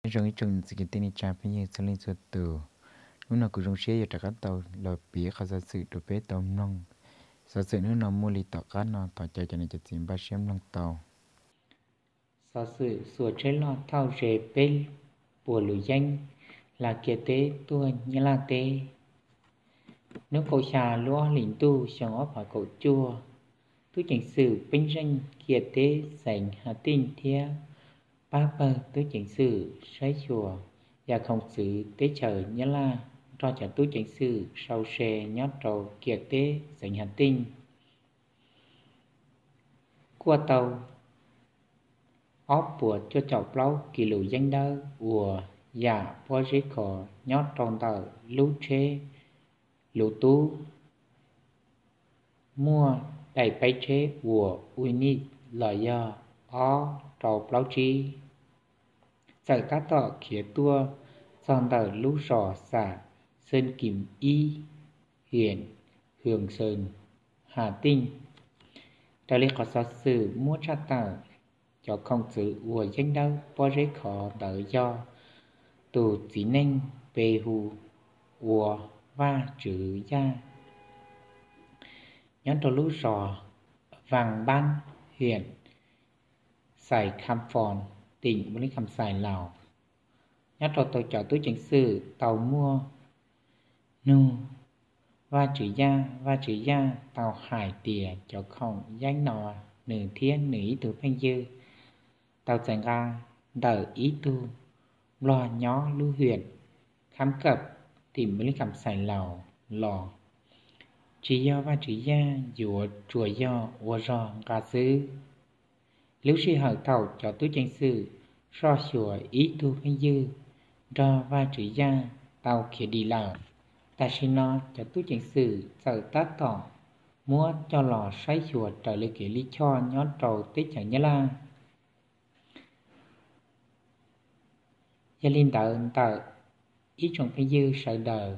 Nyob zoo ib tsoom niam txiv kwv tij neej tsa phooj ywg txhua leej txhua tus, hnub no kuv zoo siab yuav rov qab tau los piav qhov xov xwm rau peb tau mloog. Xov xwm hnub no muaj li tom qab no, thov caw cov niam cov txiv npaj siab mloog tau. Xov xwm xuas tsheb loj thauj ze peb puas lus yeeb hla kiag teb tuaj Nyab Laj teb. Hnub kaum xya lub ob hlis ntuj xyoo ob phav kaum cuaj, tub ceev xwm pheej zeej kiag teb xeev Has Tij thiab pab pawg tub ceev xwm saib xyuas yam khoom txwv teb chaws Nyab Laj nrog cov tub ceev xwm sau se nyob rau kiag teb xeev Has Tij. Kuaj tau ob puas cuaj caum plaub kis lus yeeb dawb uas yam pob zeb khov nyob rau ntawm lub tsheb lus tub, muaj daim peev tsheb uas ua nij los yog ob rau plaub tsib, txawm tab tom khiav tuaj txog ntawm lub zos xam Xeej Kim ib, hiam Hwm Xeem, Has Tij. Raws li qhov xov xwm muab tshaj tawm, cov khoom txwv uas yeeb dawb pob zeb khov ntawd yog tus txiv neej pe hu ua Vaj Tswv Yaj, nyob rau lub zos Vaj Npab, hiam Xais Kham Foos, tim Npus Lis Kham Xais, Laus. Nyob rau tau cov tub ceev xwm tau muaj nug Vaj Tswv Yaj, Vaj Tswv Yaj tau hais tias cov khoom yeeb no nws thiab nws ib tug pheej ywg tau txais nqa ntawm ib tug Nplog nyob lub hiam Kham Kawm, tim Npus Lis Kham Xais, Laus los. Tsis yog Vaj Tswv Yaj yuav, tsuas yog ua zog nqa xwb. Lub sij hawm thaum cov tub ceev xwm soj xyuas ib tug pheej ywg nrog Vaj Tswv Yaj tau khiav dim lawm, tam sim no cov tub ceev xwm txawm tab tom muab coj los saib xyuas raws li kev lij choj nyob rau teb chaws Nyab Laj. Yog li ntawd ntawm ib tsoom phooj ywg sawv daws,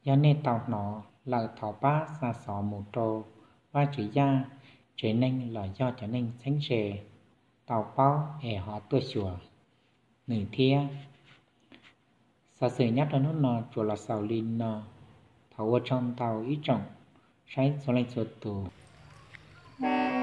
yog nej tau hnov lawm thov pab xa xov mus rau Vaj Tswv Yaj tsev neeg los yog cov neeg txheeb ze tau paub es ho tuaj xyuas nws thiab. Xov xwm nyob rau hnub no tsuas los xaus li no. Thov ua tsaug ntau ib tsoom saib txhua leej txhua tus.